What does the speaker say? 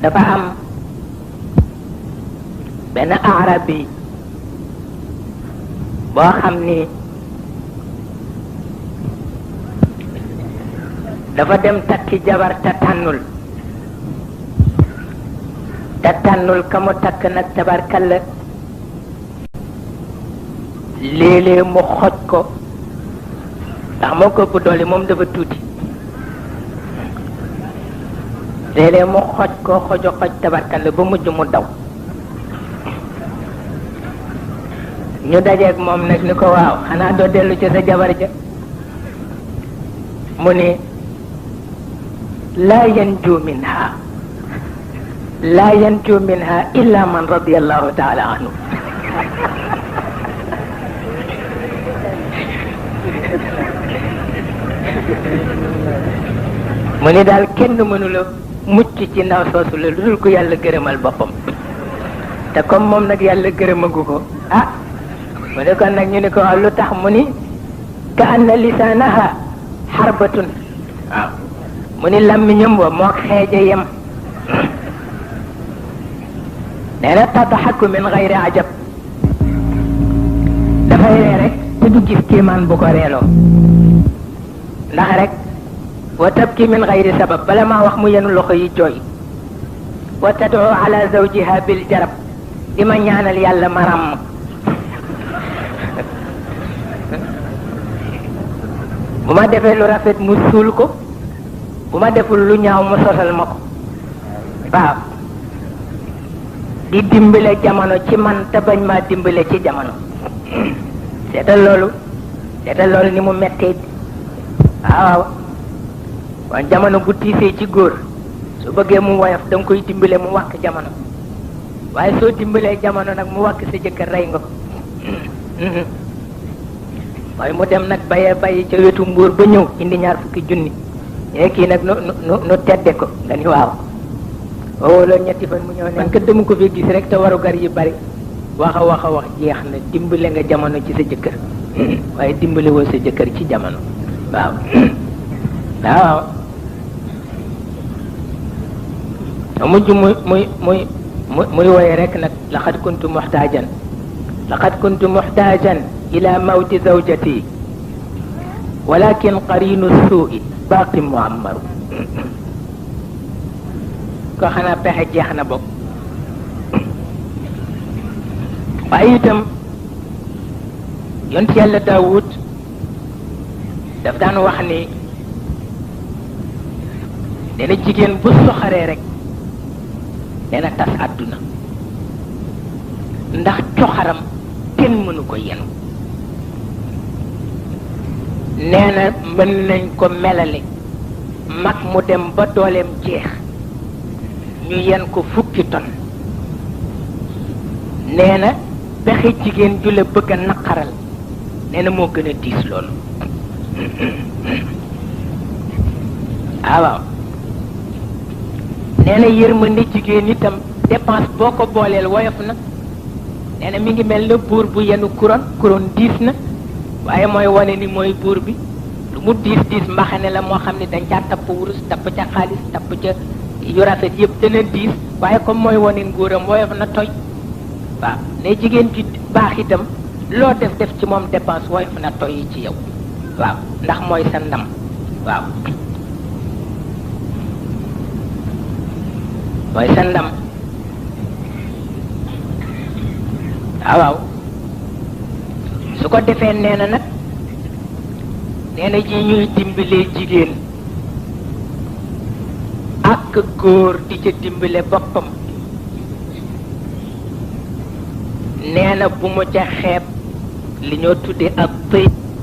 dafa am benn Ahrabi boo xam ni dafa dem takki jabar te tànnul ka mu takk nag tabarkalla léeg-léeg mu xoj ko ndax moo ko ëpp doole moom dafa tuuti léeg-léeg mu xoj ko xoj tabarkalla ba mujj mu daw ñu dajeeg moom nag ni ko waaw xanaa doo dellu ci sa jabar ja mu ni laa yanju minha illa man radiyallahu taala anhu mu ni daal kenn mënula mucc ci ndaw soosu la lu dul ko yàlla gërëmal boppam te comme moom nag yàlla gërëmagu ko mu ne kon nag ñu ni ko waaw lu tax mu ni ka anna lisaanaha xarbatun waaw mu ni làmmiñam wa moo xeeje yem nee na tadhaku min gayri ajab dafay ree rek te du gis kéemaan bu ko reeloo ndax rek wa tabki min gayri sabab bala maa wax mu yenu loxo yi jooy wa tad'u ala zawjiha bil jarab di ma ñaanal yàlla ma ràmm bu ma defee lu rafet mu suul ko bu ma deful lu ñaaw mu sosal ma ko waaw di dimbale jamono ci man te bañ maa dimbale ci jamono seetal loolu ni mu mettee waaw waaw jamono bu tiisee ci góor su bëggee mu woyof da nga koy dimbale mu wàkk jamono waaye soo dimbalee jamono nag mu wàkk sa jëkkër rey nga ko waaye mu dem nag bàyyi ca wetu mbuur ba ñëw indi 20 junni kii nag nu tedde ko nga ni waaw loolu 2 fan mu ñëw ne man kat dama ko fi gis rek te waru gar yi bari wax jeex na dimbale nga jamono ci sa jëkkër waaye dimbale woo sa jëkkër ci jamono waaw mujj muy woye rek nag laqad kuntu muxtaajan ila mawti zawjati walakin qarinu suu'i baaqi muammaru ko xanaa pexe jeex na bokk waaye itam yonent yàlla Daawud daf daan wax ni dana jigéen bu soxaree rek dana tas àdduna ndax coxaram kenn mënu ko yenu nee na mën nañ ko melale mag mu dem ba dooleem jeex ñu yen ko 10 ton nee na pexe jigéen ju la bëgg a naqaral nee na moo gën a diis loolu waaw nee na yërmande jigéen itam dépense boo ko booleel woyof na nee na mi ngi mel na buur bu yenu couronne diis na waaye mooy wane ni mooy buur bi lu mu diis mbaxane la moo xam ne dañ caa tapp wurus tapp ca xaalis tapp ca yu rafet yëpp dana diis waaye comme mooy wane nguuram woyof na toy waaw ne jigéen ji baax itam loo def ci moom dépense woyof na toy ci yow waaw ndax mooy sa ndam waaw mooy sa ndam waaw su ko defee nee na nag nee na ji ñuy dimbalee jigéen ak góor di ca dimbale boppam nee na bu mu ca xeeb li ñoo tuddee ak pëy